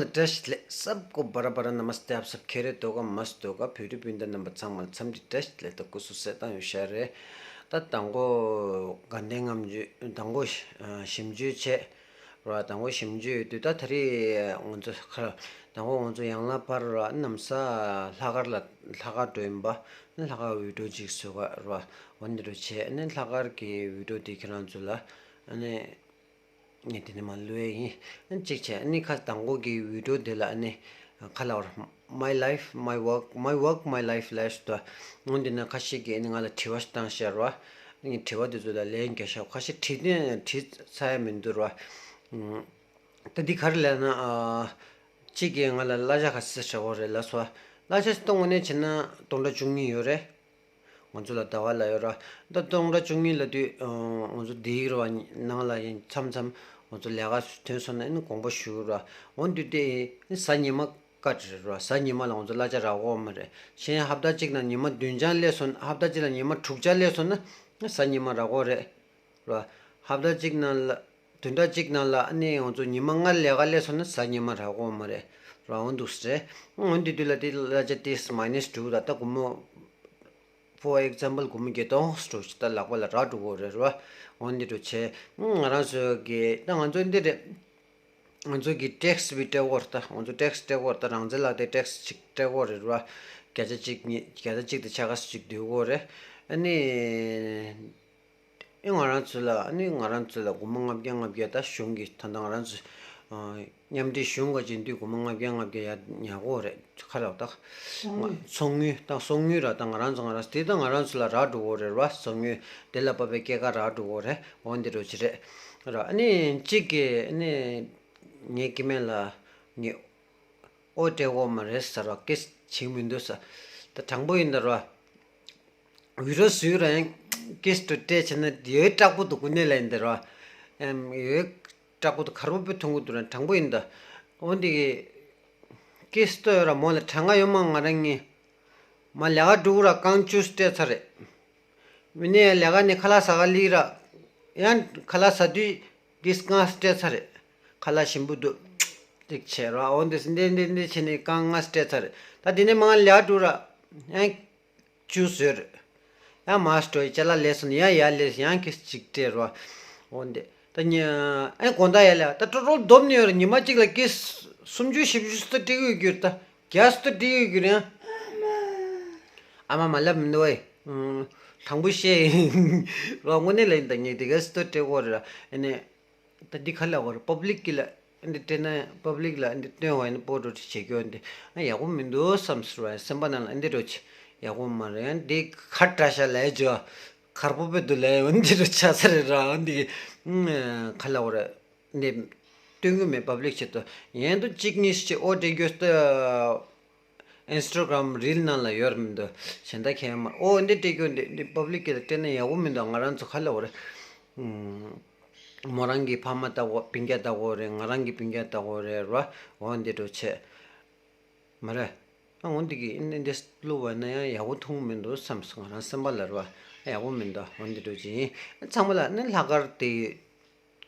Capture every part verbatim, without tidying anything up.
བཀྲ་ཤིས་བདེ་ལེགས། सबको बड़ा बड़ा नमस्ते, आप सब खैरियत होगा, मस्त होगा। བོད་རིགས་སྤུན་ཟླ་རྣམ་པ་ཚང་མ་ལ་འཚམས་འདྲི་བཀྲ་ཤིས་བདེ་ལེགས་དང་སྐུ་གཟུགས་གསལ་ཐང་ཡོད་ཤག་རེད། ད་དང་པོ་དགའ་ལྡན་ལྔ་མཆོད་དང་པོ་ཞིབ་འཇུག་བྱས་ར། དང་པོ་ཞིབ་འཇུག་ཡོད་དུས་ད་ད་རེས་ང་ཚོ་ཁ་དང་པོ་ང་ཚོ་ཡང་ལ་ཕར་ར་ནམ་ས་ལྷག་དཀར་ལ་ལྷག་དཀར་འགྲོ་ཡིན་པ། ལྷག་དཀར་བི་ཌིའོ་ཅིག་བཟོས་པ་ར། འོ་འདི་འདྲ་བྱས་ནས་ལྷག་དཀར་གྱི་བི་ཌིའོ་དེ་ཁྱེད་རང་ཚོ་ལ་ཨ་ནི། ངས་དེ་ནས་མར་བླུག་ཡས་ཡིན། གཅིག་བྱས་ནི་ཁ་དང་པོ་གི་བི་ཌིའོ་དེ་ལ་ནི་ཁ་ལ་བར། My life, my work, my work, my life ལབ་ཤི་ཏོ། འོན་ཏེ་ནི་ཁ་ཤས་ཀྱིས་ནི་ང་ལ་དྲི་བ་ཞིག་བཏང་ཤར་བ། ངས་དྲི་བ་དེ་ཚོ་ལ་ལན་རྒྱག་ཤག་ཁ་ཤས་དྲི་དེ་དྲི་ཚར་ཡ་མི་འདུག་ར། ད་འདི་ག་རེ་ལབ་ན། གཅིག་གིས་ང་ལ་གླ་ཆ་ག་ཚོད་སྤྲད་དགོས་རེད་ལབ་སོང་། གླ་ཆ་སྟོང་ངོ་ནས་བྱས་ན་སྟོང་ཕྲག་བཅུ་གཉིས་ཡོད་རེད། ང་ཚོ་ལ་ཟླ་བ་ལ་ཡོད་ར། ད་སྟོང་ཕྲག་བཅུ་གཉིས་ལབ་དུས་ང་ཚོ་འདིའི་ར་ནང་ལ་ཡིན་མཚམས་མཚམས་ང་ཚོ་ལས་ཀ་ཐོན་སོང་ན་ཨ་ནི་དགོངས་པ་ཞུ་ར། འོ་འདི་དེ་གཟའ་ཉི་མ་བཀའ་དྲིན་ར། གཟའ་ཉི་མ་ལ་ང་ཚོ་གླ་ཆ་རག་གོ་མ་རེད། གཞན་ཧབ་ཏ་གཅིག་ནང་ཉི་མ་བདུན་ཆ་སླེབས་སོང་ན། ཧབ་ཏ་གཅིག་ལ་ཉི་མ་དྲུག་ཆ་སླེབས་སོང་ན་གཟའ་ཉི་མ་རག་གོ་རེད་ར། ཧབ་ཏ་གཅིག་ནང་ལ་བདུན་ཕྲག་གཅིག་ནང་ལ་ཨ་ནི་ང་ཚོ་ཉི་མ་ལྔ་ལས་ཀ་སླེབས་སོང་ན་གཟའ་ཉི་མ་རག་གོ་མ་རེད་ར། འོ་འདུག་སེ་རེད། འོ་འདི་དུས་ལ་དེ་གླ་ཆ་དེ་མའི་ནས་དྲུག་ར། ད་སྒོར་མོ། For example སྒོར་མོ་བརྒྱད་སྟོང་སྤྲོད་ཅིག་ད་ལག་པ་ལ་རག་འགྲོ་གི་རེད་ར། འོ་འདི་འདྲ་བྱས། ང་རང་ཚོ་གི་ད་ང་ཚོ་འདི་རེད། ང་ཚོ་གི་ཊེག་སི་བི་སྤྲད་གོ་རེད། ད་ང་ཚོ་ཊེག་སི་སྤྲད་གོ་རེད། ད་རང་བཙན་ལག་དེ་ཊེག་སི་ཅིག་སྤྲད་གོ་རེད་ར། བརྒྱ་ཆ་གཅིག་གཉིས་བརྒྱ་ཆ་གཅིག་དང་ཕྱེད་ཀ་ཅིག་བསྡུ་གོ་རེད། ཨ་ནི། ཨེ་ང་རང་ཚོ་ལ་ཨ་ནི་ང་རང་ཚོ་ལ་སྒོར་མོ་ལྔ་བརྒྱ་ལྔ་བརྒྱ་ད་གཞུང་གི་ད་ལྟ་ང་རང་ཚོ་མཉམ་འབྲེལ་གཞུང་ག་ཅིག་འདུས་སྒོར་མོ་ལྔ་བརྒྱ་ལྔ་བརྒྱ་ཡ་ཉར་གོ་རེད། ཁ་ལག་ད་ཚོང་དངུལ་ད་ཚོང་དངུལ་ར། ད་ང་རང་ཚོ་ང་རང་དེ་ད་ང་རང་ཚོ་ལ་རག་འགྲོ་གོ་རེད་ར། ཚོང་དངུལ་དེ་ལ་བབས་པའི་སྐྱེད་ཀ་རག་འགྲོ་གོ་རེད། འོ་འདི་འདྲ་ཅིག་རེད་ར། ཨ་ནི་གཅིག་གིས་ཨ་ནི་ངའི་སྐྱེ་དམན་ལ་ངས་ཨོ་སྤྲད་གོ་མ་རེད་ཟེར་བ་ཀིས་བྱེད་མི་འདུག་ཟེར། ད་དྲང་པོ་ཡིན་ད་ར། བི་ཌིའོ་བཟོས་ར་ཡང་ཀིས་དུ་སྤྲད་བྱས་ན་ཡོད་སྐྲག་པོ་འདུག་དངོས་གནས་ལ་ཡིན་ད་ར། ཨེམ་ཡོད་སྐྲག་པོ་འདུག་ཁ་པོ་དཔེ་ཐུང་གི་འདུག་ར། དྲང་པོ་ཡིན་ད། འོ་འདི་གི་ཀིས་ཏོ་ཡོད་ར་མོ་ལ་གྲངས་ཀ་ཡོད་མ། ང་རང་ངི་མ་ལས་ཀ་འགྲོ་ར་རྐང་བཅུ་སྤྲད་ཚར་རེད། མི་ནས་ལས་ཀ་ནས་ཁ་ལག་ཟ་ག་སླེབས་ར། ཡང་ཁ་ལག་ཟ་དུས་ཀིས་ལྔ་སྤྲད་ཚར་རེད། ཁ་ལག་ཞིམ་པོ་འདུག་ཅིག་བྱས་ར། འོ་འདི་འདི་འདི་འདི་བྱས་ནས་རྐང་ལྔ་སྤྲད་ཚར་རེད། ད་དེ་ནས་མ་ལས་ཀ་འགྲོ་ར་ཡང་བཅུ་བཟོས་རེད། ཡང་མ་སྤྲོད་ཅ་ལག་ལས་སོང་ཡང་ཡར་ལས་ཡང་ཀིས་ཅིག་སྤྲད་ར། འོ་འདི་ད་ཉ་ཨེ་དགོང་དག་ཡར་ལས་ད་ཀྲོ་ཀྲོ་སྡོམ་ནས་ཡོད་ར། ཉི་མ་གཅིག་ལ་ཀིས་སུམ་ཅུ་བཞི་བཅུ་སུ་སྤྲད་གི་ཡོད་རྒྱུ་རེད། ད་རྒྱ་སུ་སྤྲད་གི་ཡོད་རྒྱུ་རེད། ཨ་མ་མ་ལབ་མི་འདུག་ཨེ། དྲང་པོ་བཤད་ཡིན་ར། དངོས་གནས་ལ་ཡིན་ད། ངས་དེ་ག་སུ་སྤྲད་གོ་ར། ཨ་ནི། ད་འདི་ག་ལབ་དགོས་རེད། པབ་ལིག་གི་ལ་འདི་སྤྲད་ན་པབ་ལིག་ལ་འདི་སྟོན་བ་ཡིན་ན་པོ་ཊོ་བྱེད་རྒྱུ་འདི་ཨ་ཡག་པོ་མི་འདུག་བསམ་ཟེར་བ་སེམས་པ་ནང་ལ་འདི་འདྲ་བྱེད་ཡག་པོ་མ་རེད། འདི་ཁ་བཀྲ་ཤ་ལས་ཇོ་གར་པོ་པེ་འདུག་ལས་འོ་འདི་འདྲ་ཆགས་ས་རེད་ར། འོ་འདི་ག་ལབ་དགོས་རེད། འདི་སྟོན་གི་མེད་པབ་ལིག་ཆེད་དུ། ཡན་དུ་གཅིག་གཉིས་ཤིག་ཨོ་འདྲ་རྒྱུ་ད། ཨིན་སི་ཊ་གྷ་རམ་རིལ་ནང་ལ་ཡོད་རེད་མི་འདུག་གཞན་དག་གས་མ་ཨོ་འདི་སྤྲད་རྒྱུ་འདི་འདི་པབ་ལིག་གི་ལ་སྤྲད་ན་ཡག་པོ་མི་འདུག་ང་རང་ཚོ་ག་ལབ་དགོས་རེད། མོ་རང་གི་ཕ་མ་ལྟ་བུ་སྤུན་ཀྱག་ལྟ་བུ་རེད། ང་རང་གི་སྤུན་ཀྱག་ལྟ་བུ་རེད་ར། འོ་འདི་འདྲ་བྱས་མ་རེད། ཨ་འོ་འདི་གི་ཨིན་འདི་བླུགས་པ་ན་ཡང་ཡག་པོ་མཐོང་མི་འདུག་བསམ་སོང་ང་རང་སེམས་པ་ལ་ར། ཡག་པོ་མི་འདུག་འོ་འདི་འདྲ་ཅིག་ཡིན། ཚང་མ་ལ་ནི་ལྷག་དཀར་དེ།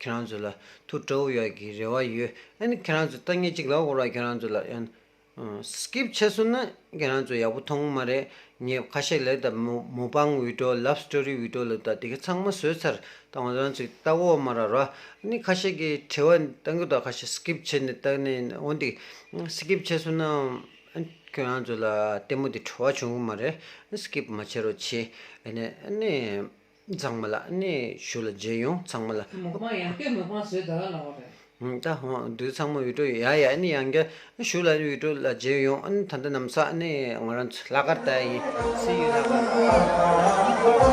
ཁྱེད་རང་ཚོ་ལ་ཐུགས་སྤྲོ་བོ་ཡོད་ཀྱི་རེ་བ་ཡོད། ཨ་ནི་ཁྱེད་རང་ཚོ་ལྟ་ངེས་གཅིག་ལབ་དགོས་ར། ཁྱེད་རང་ཚོ་ལ་ཡང་སི་ཀིབ་བྱས་སོང་ན་ཁྱེད་རང་ཚོ་ཡག་པོ་མཐོང་མ་རེད། ངས་ཁ་ཤས་ལབ་ད་མུ་མུ་བང་བི་ཌིའོ་ལབ་སི་ཊོ་རི་བི་ཌིའོ་ལབ་ད་དེ་ག་ཚང་མ་བཟོས་ཚར། ད་ང་རང་ཚོས་ལྟ་དགོས་མ་ར་ར། ཨ་ནི་ཁ་ཤས་ཀྱིས་དྲི་བ་བཏང་གི་འདུག་ཁ་ཤས་སི་ཀིབ་བྱས་ནས་ལྟ་ནས་འོ་འདི་སི་ཀིབ་བྱས་སོང་ན་ཁྱེད་རང་ཚོ་ལ་ལྟད་མོ་འདི་བྲོ་བ་བྱུང་གི་མ་རེད། སི་ཀིབ་མ་བྱེད་རོགས་བྱེད། ཨ་ནི་ཨ་ནི། ཚང་མ་ལ་ནི་ཞུ་ལ་མཇལ་ཡོང་ཚང་མ་ལ། མོ་མ་ཡང་སྐད་མོ་མ་བཟོས་ད་ལ་ལ་བ་རེད། ད་ཧོ་འདུས་ཚང་མ་བི་ཌིའོ་ཡ་ཡ་ནི་ཡང་སྐད་ཞུ་ལ་བི་ཌིའོ་ལ་མཇལ་ཡོང་། ཨ་ནི་ད་ལྟ་ནམ་ས་ནི་ང་རང་ཚོ་ལྷག་དཀར་ལྟ་ཡིན། སི་ཡུ་ལྷག་དཀར།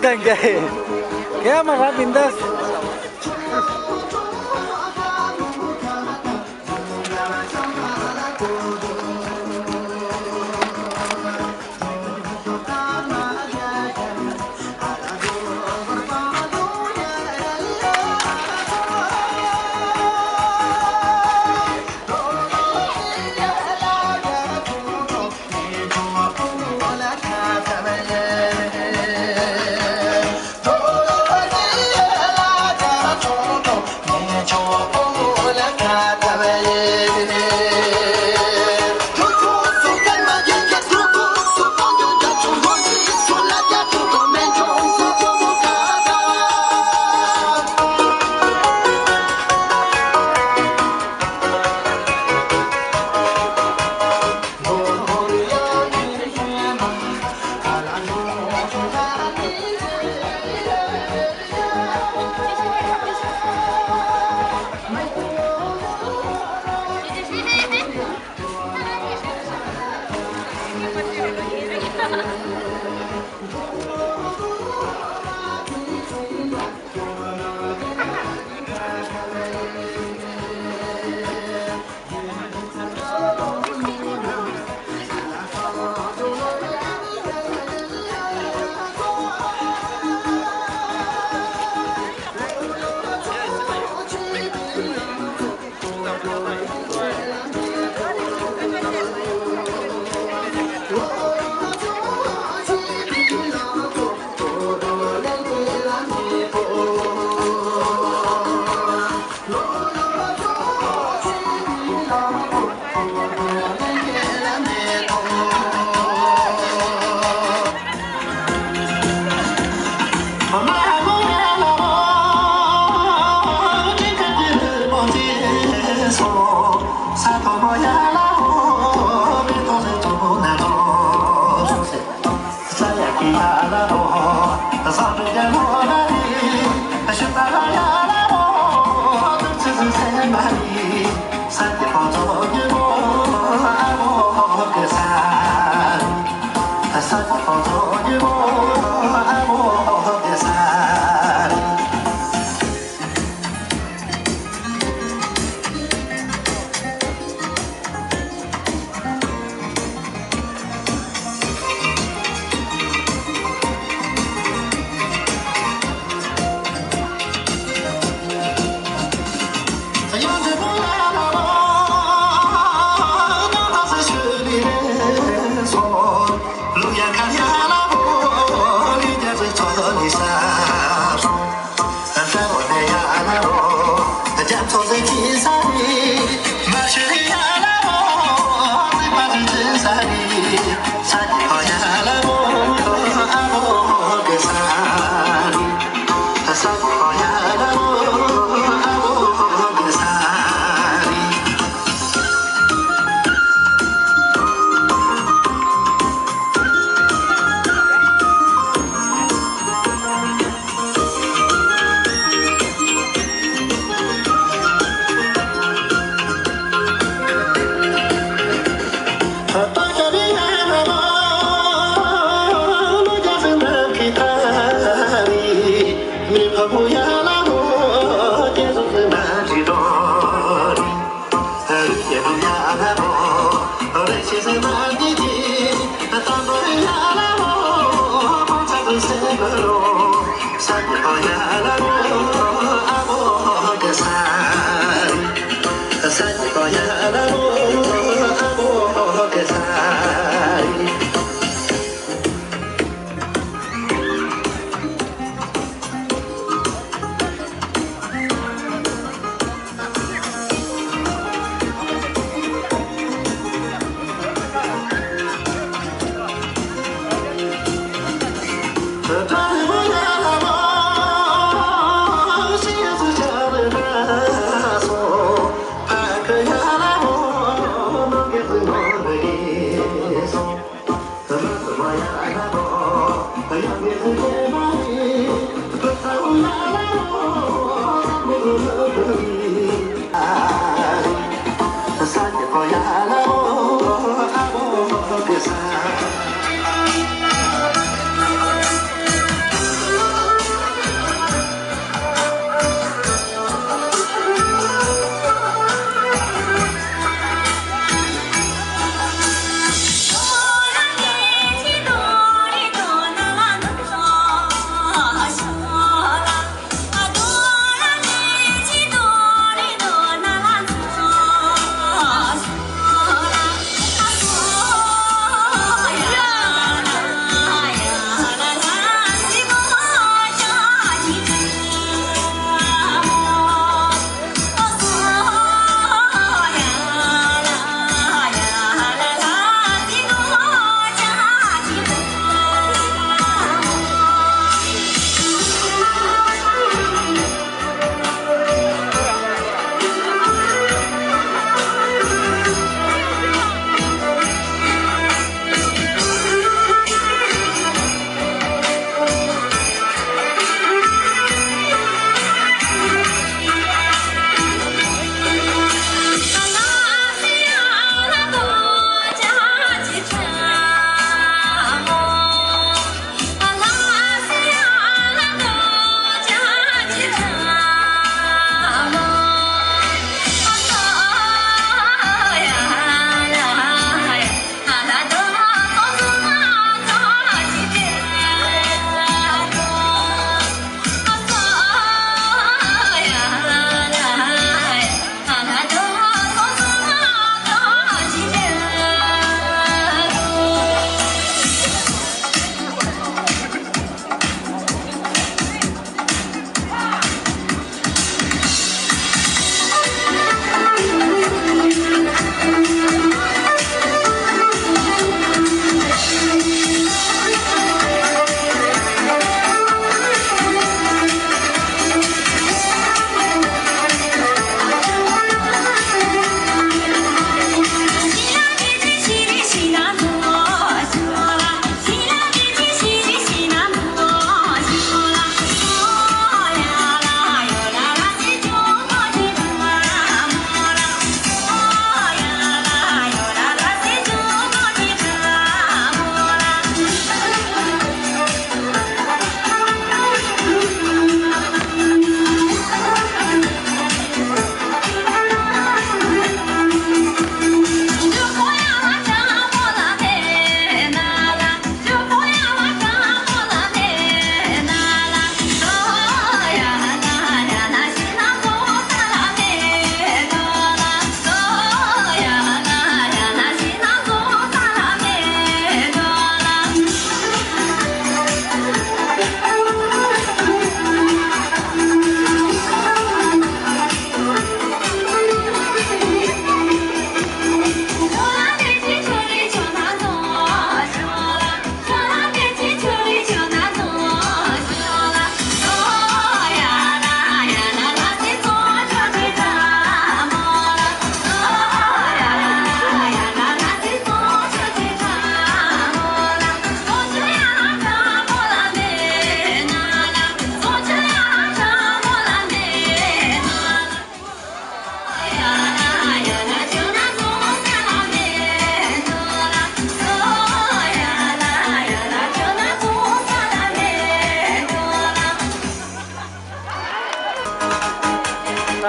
Gaya, gaya mah rap indas.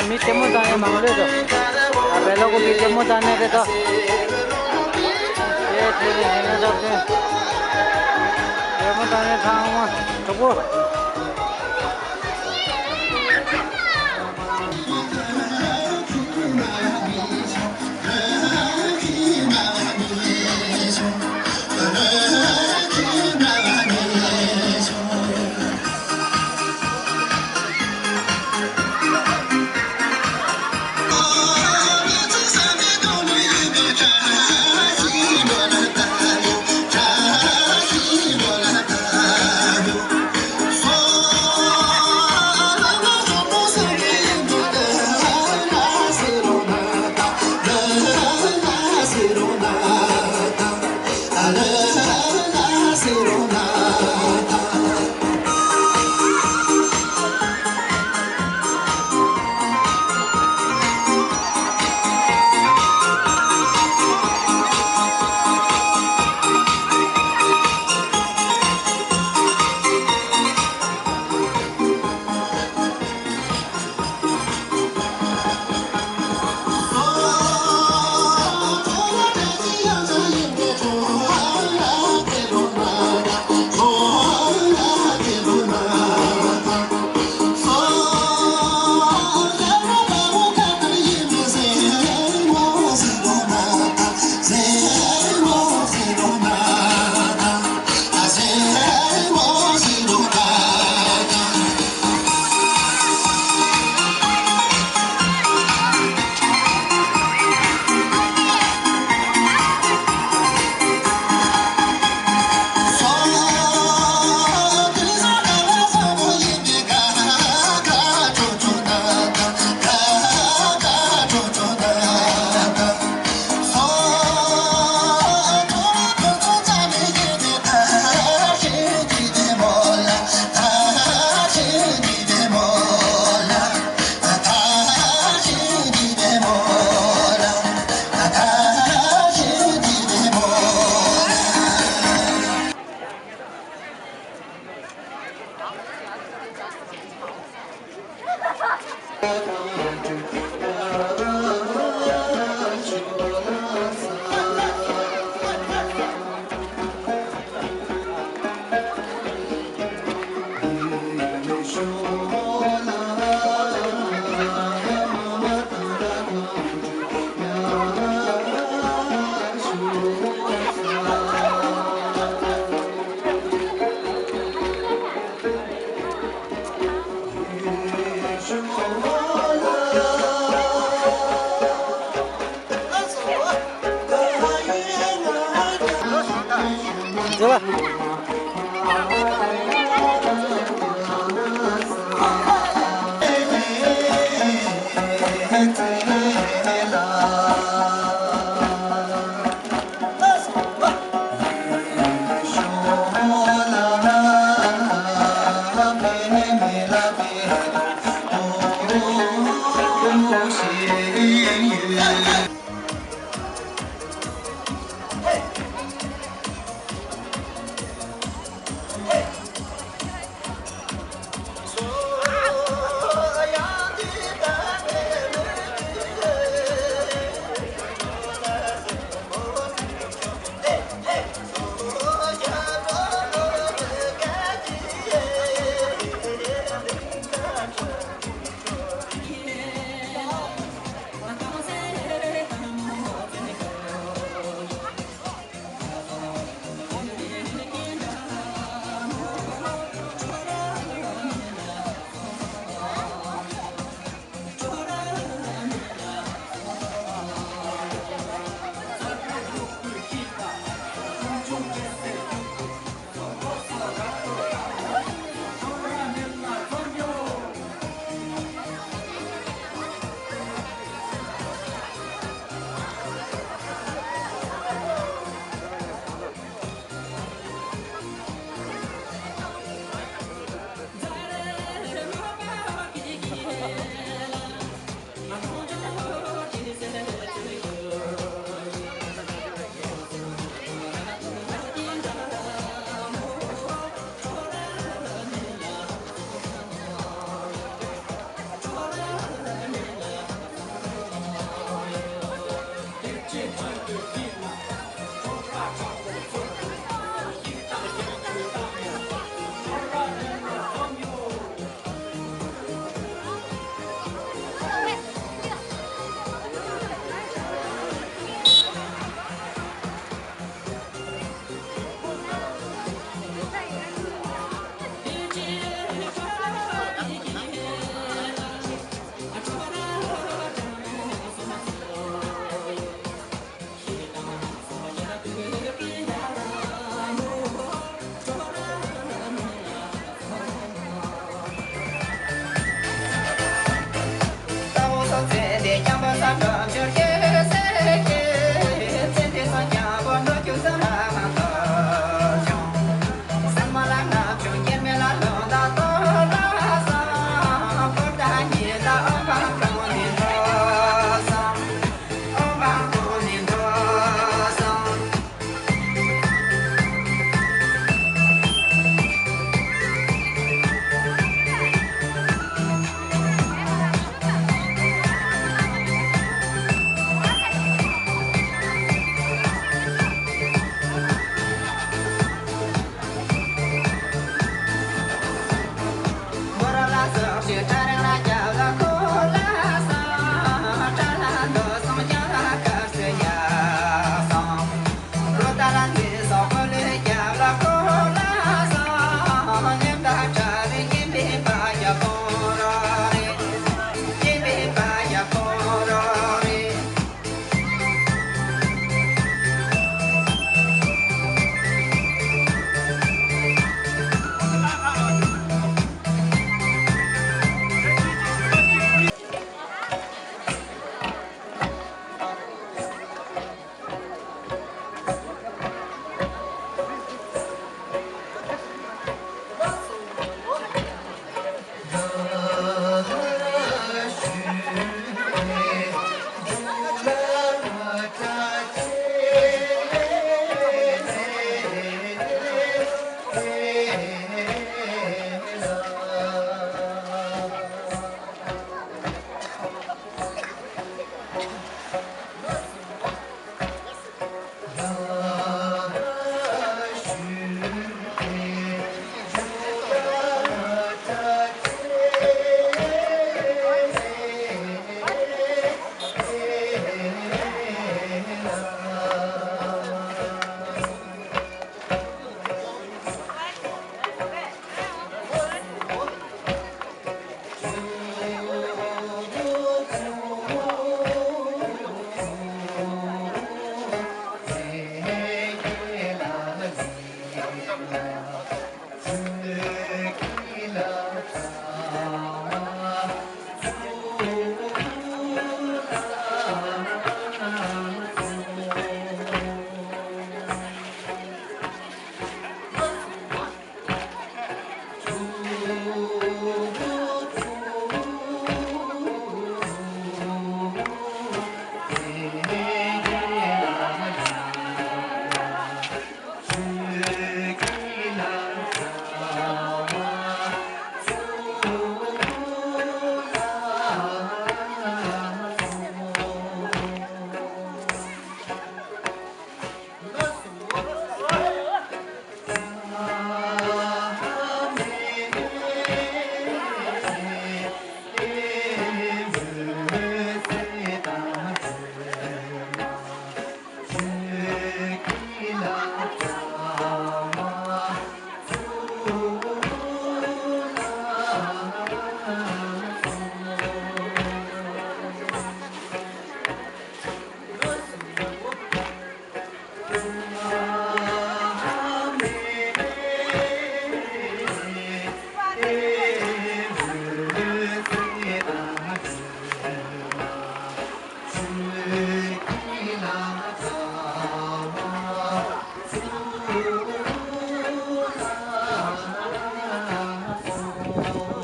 མི་ལྟད་མོ་ལྟ་ནས་མང་ལོས་དོ། ཨ་བེ་ལོ་གོ་མི་ལྟད་མོ་ལྟ་ནས་རེད་དོ། ཨེ་དེ་རེད་ཡིན་ན་རབ་ཏུ། ལྟད་མོ་ལྟ་ནས་ཚང་མ་གྲོགས་པོ།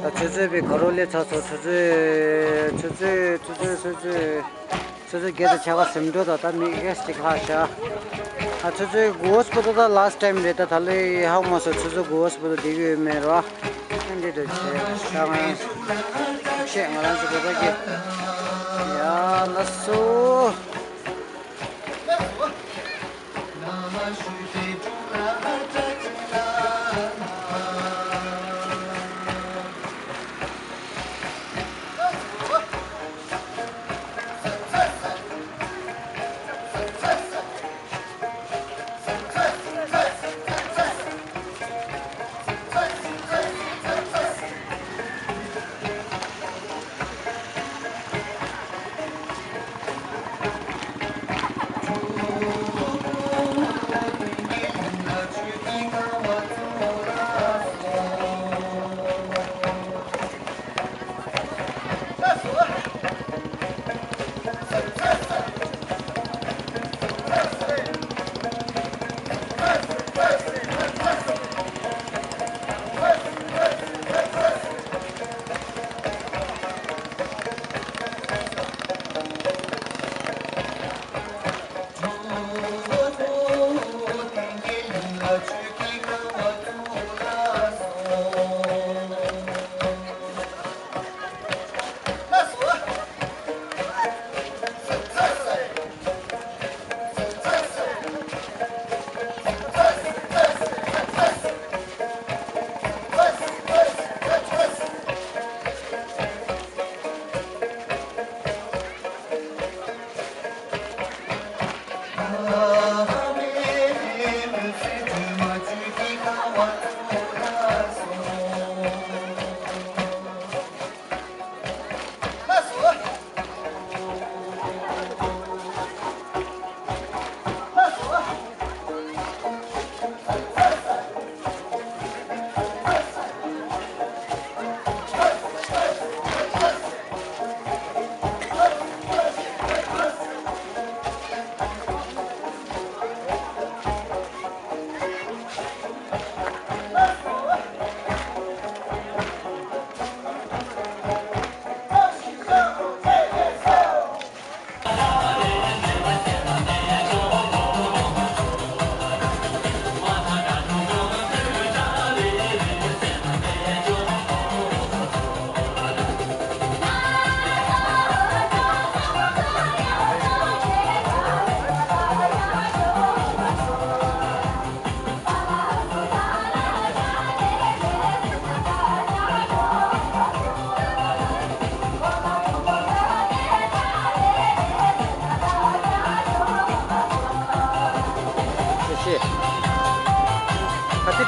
ད་ཆུ་ཚོད་པའི་ག་རོ་ལས་ཚ་སོ་ཆུ་ཚོད་ཆུ་ཚོད་ཆུ་ཚོད་ཆུ་ཚོད། ཆུ་ཚོད་བརྒྱད་དང་ཕྱེད་ཀ་ཟིན་འགྲོ་དང་ད་མི་ཁ་ཅིག་ལྷག་ཤག་ཨ་ཆུ་ཚོད་དགུ་པོ་ཚོ་ད་ལཱསི་ཊའིམ་རེད། ད་ད་ལོའི་ཧ་གོ་མ་སོང་། ཆུ་ཚོད་དགུ་པོ་ཚོ་བསྡད་ཀྱི་ཡོད་མེད་རོ། ཨ་འདི་འདྲ་བྱས་ད་ང་ཤེས་ང་རང་ཚོ་དགོས་པ་གི་ཡ་ལ་སོ།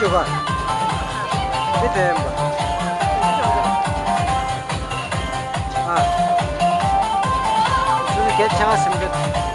ཅོ་ག་འདི་དེ་ཡིན་པ། ཨ། སུ་གལ་ཆེ་བ་སེམས་ཁྲལ།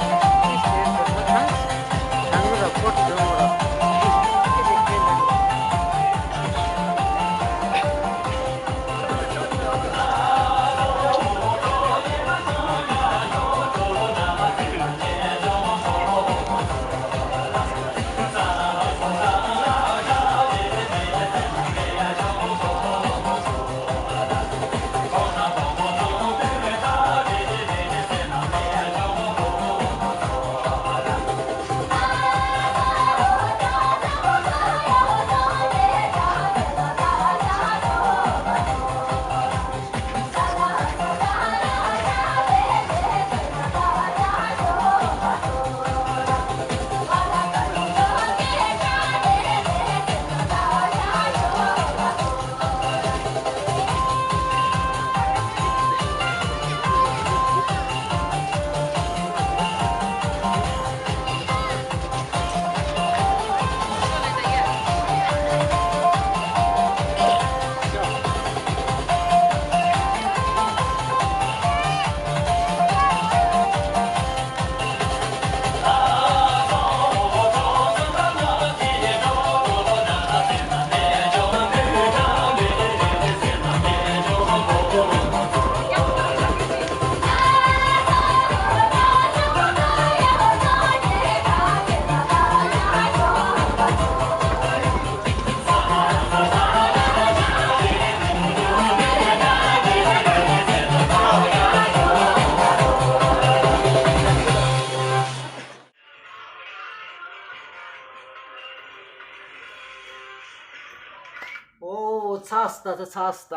ཨོ་ཚ་སི་ད་ད་ཚ་སི་ད་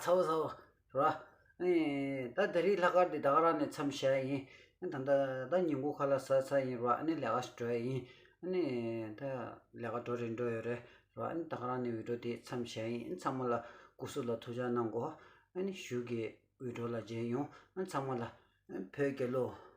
ཚ་བོ་ཚ་བོ་ར། ཨེ་ད་དེ་རིང་ལྷག་དཀར་འདི་ད་ག་རང་ནས་མཚམས་བཞག་ཡིན། ད་ད་ད་ཉིན་གུང་ཁ་ལག་ཟ་ཚར་ཡིན་ར། ཨ་ནི་ལས་ཀ་འགྲོ་ཡ་ཡིན། ཨ་ནི་ད་ལས་ཀ་འགྲོ་རེ་འགྲོ་ཡོད་རེད་ར། ཨ་ནི་ད་ག་རང་ནས་བི་ཌིའོ་དེ་མཚམས་བཞག་ཡིན། ཚང་མ་ལ་སྐུ་གཟུགས་ལ་ཐུགས་ཅག་གནང་གོ། ཨ་ནི་གཞུག་གི་བི་ཌིའོ་ལ་མཇལ་ཡོང་། ཨ་ནི་ཚང་མ་ལ་བོད་རྒྱལ་ལོ།